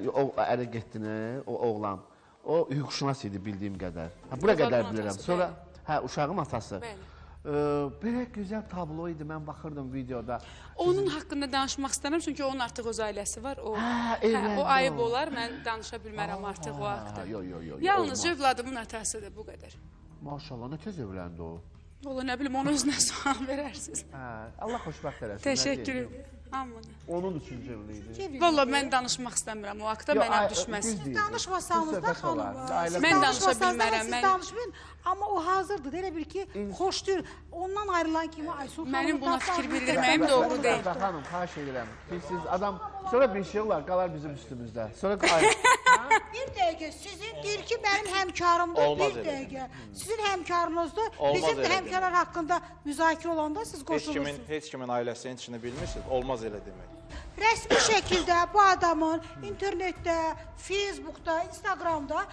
o ərə getdini, o oğlan, o hüquqşünas idi bildiyim qədər. Hə, bura qədər bilirəm. Sonra hə, uşağın atası. Belə gözəl tablo idi, mən baxırdım videoda. Onun haqqında danışmaq istəmirəm, çünki onun artıq öz ailəsi var. O, hə, o ayıb olar, mən danışa bilmərəm artıq o haqda. Yo, yalnız övladımın atasıdır, bu qədər. Maşallah, nə tez evləndi o. Ola, nə bilim, onu özünə sual verərsiniz. Hə, Allah xoşbəxt eləsin. Təşəkkür edirəm. Aman. Onun üçüncü evliliyi idi. Valla mən danışmaq istəmirəm o haqda, mənə düşməz. Siz danışmasanız da xanım, Mən danışa bilmərəm. Siz danışmayın, amma o hazırdır. Elə bir ki, xoşdur. Ondan ayrılan kimi Aysun xanım... Mənim buna fikir bildirməyim doğru deyil. Xanım, xahiş edirəm. Siz adam, sonra bir şey olar, qalar bizim üstümüzdə. Sonra Bir dəqiqə, sizin deyir ki, mənim həmkarımdır, bir dəqiqə. Sizin həmkarınızdır, bizim də həmkarlar haqqında müzakirə olanda siz qoşulursunuz. Heç kimin ailəsinin içini bilmirsiniz, olmaz elə demək. Rəsmi şəkildə bu adamın internetdə, Facebookda, Instagramda